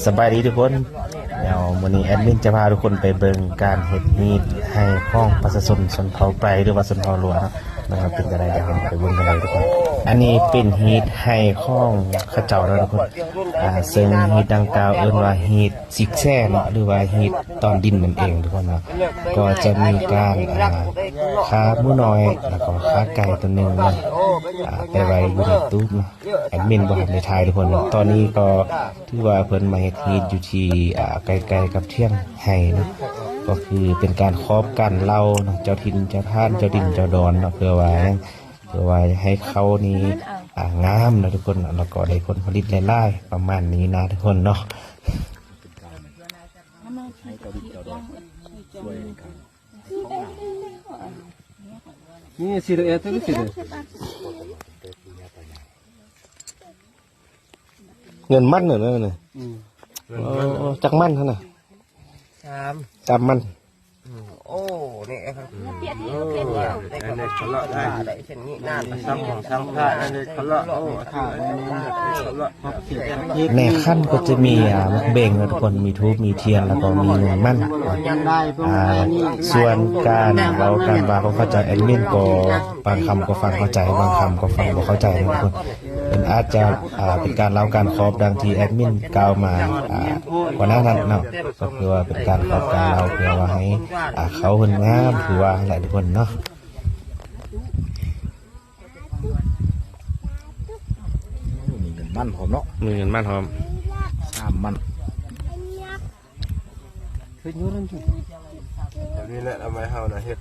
ສະບາຍດີທຸກຄົນ ດຽວມື້ນີ້ແອດມິນຈະພາທຸກຄົນໄປເບິ່ງການເຮັດຮີດໄຮ່ຂອງປະຊາຊົນຊົນເຜົ່າໄປ ຫຼືວ່າຊົນເຜົ່າຫຼວງເນາະ ເປັນຈັ່ງໃດ ດຽວເຮົາໄປເບິ່ງກັນເລີຍທຸກຄົນ. ອັນນີ້ເປັນຮີດໄຮ່ຂອງເຂົາເຈົ້າເນາະທຸກຄົນ ອາ ເຊິ່ງຮີດດັ່ງກ່າວເອີ້ນວ່າຮີດ ສິກແຊເນາະ ຫຼືວ່າຮີດຕອນດິນນັ້ນເອງທຸກຄົນເນາະ. ກໍຈະມີການ ອາ ຂ້າໝູນ້ອຍ ແລ້ວກໍຂ້າໄກ່ຕົວໜຶ່ງເນາະ ອາ ໄປໄວ້ຢູ່ໃນຕູບເນາະ. ແອດມິນບໍ່ທັນໄດ້ຖ່າຍທຸກຄົນເນາະ. ຕອນນີ້ກໍຖືວ່າເພິ່ນມາເຮັດຮີດຢູ່ທີ່ ອາ ໃກ້ໆກັບຖຽງໄຮ່ເນາະ. ກໍຄືເປັນການຂອບການເລົ່າເນາະ ເຈົ້າຖິ່ນເຈົ້າຖານ ເຈົ້າດິນເຈົ້າດອນເນາະ ເພື່ອວ່າຫຍັງ ເພື່ອວ່າໃຫ້ເຂົ້ານີ້ ອາ ງາມເນາະທຸກຄົນເນາະ ແລ້ວກໍໄດ້ຜົນຜະລິດຫຼາຍໆ ປະມານນີ້ນະທຸກຄົນເນາະ. ນີ້ ສີ່ສິບເອັດ ສີ່ສິບເອັດ ເງິນມັນເນາະ ເງິນມັນເນາະ. ອືມ ໂອ້ ຈັກມັນຫັ້ນນະ? ສາມ ສາມມັນ. ອືມ ໂອ້ ນີ້ ອືມ ໂອ້ ອັນນີ້ທະເລາະໄດ້ ໄດ້ເຊັ່ນນີ້ນານ ສັງ ສັງພະ ອັນນີ້ທະເລາະ ໂອ້ ທະເລາະ ແມ່ຄັນກໍຈະມີ ອາ ໝາກເບັງເນາະທຸກຄົນ ມີທູບ ມີທຽນ ແລ້ວກໍມີເງິນມັນ. ອາ ສ່ວນການເວົ້າການວ່າຂອງເຂົາເຈົ້າ ແອດມິນກໍບາງຄຳກໍຟັງເຂົ້າໃຈ ບາງຄຳກໍຟັງບໍ່ເຂົ້າໃຈເນາະທຸກຄົນ. ເພິ່ນອາດຈະ ອາ ເປັນການເລົ່າການຂອບດັ່ງທີ່ແອດມິນກ່າວມາ ອາ ກ່ອນໜ້ານັ້ນເນາະ ກໍຄືວ່າເປັນການຂອບການເລົ່າ ເພື່ອວ່າໃຫ້ ອາ ເຂົາເພິ່ນງາມ ຄືວ່າຫັ້ນແຫຼະທຸກຄົນເນາະ. ມີເງິນມັນພ້ອມເນາະ ມີເງິນມັນພ້ອມ ສາມມັນ. ນີ້ແຫຼະ ເອົາໄວ້ເຮົານະເຮັດ